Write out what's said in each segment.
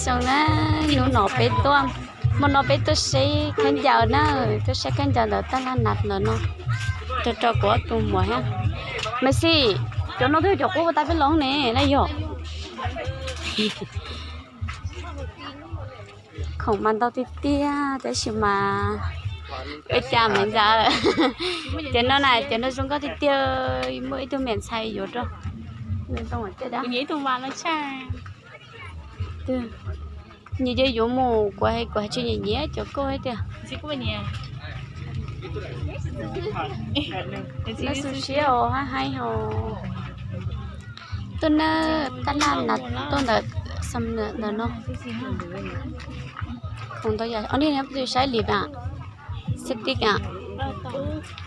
Zoo na, hnub no peb tuaj, hmo no peb tuaj saib khaub ncaws na, tuaj saib khaub ncaws ntawm tab laj nas ntawm no, rau rau kuv ob tug muam thiab. Maxi, cov no twb yog cov quab ua tau peb los ne, na yog. Khoom mas ntau tiag tiag tab sis mas ua cas me ntxawm. Cov no na, cov no zoo nkauj tiag tiag, muaj ib tug me ntxhais yuav rau. Nyias yuav mus, kuv hais, kuv hais tsis nyiam nyiam cov koj tiag. Lub xu siab os, haj haib os. Tuaj na, tab laj nas tuaj ntawm xam ntawm no. Khoom ntau yam, ob niag no peb saib li na. Xib tib,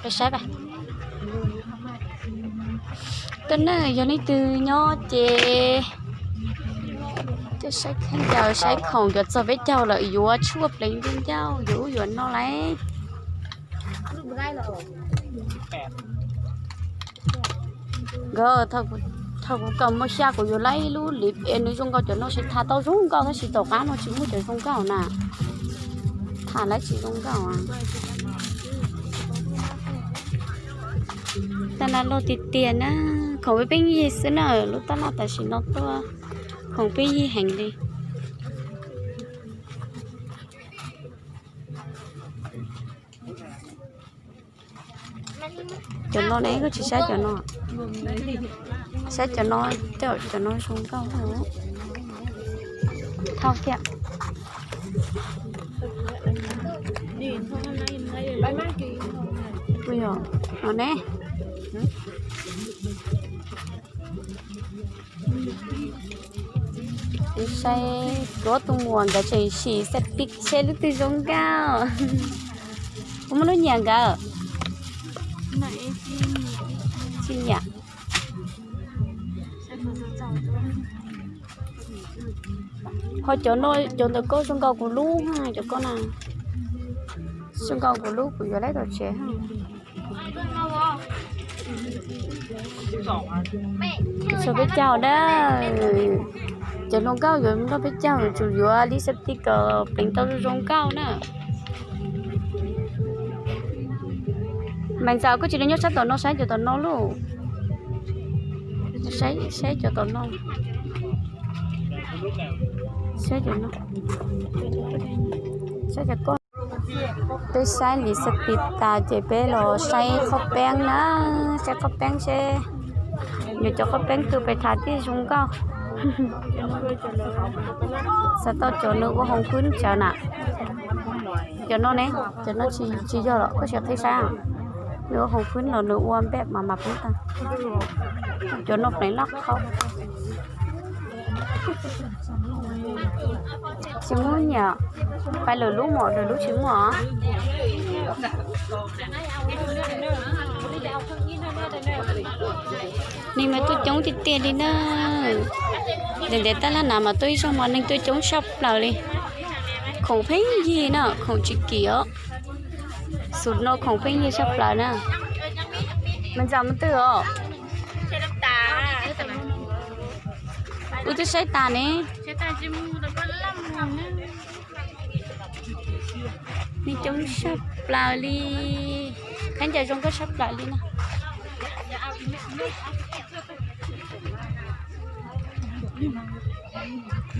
peb saib pab. Tuaj na, yog leej twg nyob ces tuaj saib khaub ncaws, saib khoom, yuav txog peb caug lawm yuav tshuaj pleev ncauj ncauj, yuav ub yuav no lauj. Nkawd, thaum kuv kawm mos xya kuv yuav laib ib lub lis es nws zoo nkauj, cov no ces tham tau zoo nkauj tab sis tom qab no tsis muaj cov zoo nkauj na. Tham lawv tsis zoo nkauj. Tab laj loj tiag tiag na, khoom peb peb yig xwb na, lub tab laj tam sim no tuaj khoom peb yig heev li. Cov no ne, koj tsis saib cov no? Saib cov no, cov no zoo nkauj. Thauj kiag. Ui yog, no ne. Saib kuv ob tug muam nkawd tseem sim xav tiv seb lub twg zoo nkauj. Kuv muaj lub nyiam nkawd. Tsis nyiam. Ho cov no, cov ntawm koj zoo nkauj kuv lub, cov koj na. Zoo nkauj kuv lub, kuv yuav laib tom tsev. Txog peb caug na. Cov hluas nkauj yuav nrog peb caug yuav tsum yuav lipstick kom pleev tau zoo nkauj na. Mas ntxawm koj tsis los nyob sab tom no saib cov tom no lauj. Saib cov tom no. Saib cov no. Saib cov koj. Peb saib lipstick tas ces peb los saib qhaub peeb na. Saib qhaub peeb seb yuav cov qhaub peeb twg pes tham thiaj zoo nkauj. Xav tau cov nws ua hoos phwb tsawv na. Cov no ne, cov no tsis yog los koj sim qhib saib. Nws ua hoos phwb los nws ua npej mas mas phwb tag. Cov no pleev loj qhov. Tsis muaj nyiam, pais lwm lub mom, lwm lub tsis muaj os. Neeg mas tuaj coob tiag tiag li na. Ntev ntev tab laj na mas tuaj ib zaug mas neeg tuaj coob tshaj plaws li. Khoom pheej yig na, khoom tsis kim os. Xus no khoom pheej yig tshaj plaws na. Me ntxawm mus twg os? Ub, twb saib tas ne. Neeg coob tshaj plaws li. Khaub ncaws zoo nkauj tshaj plaws li na.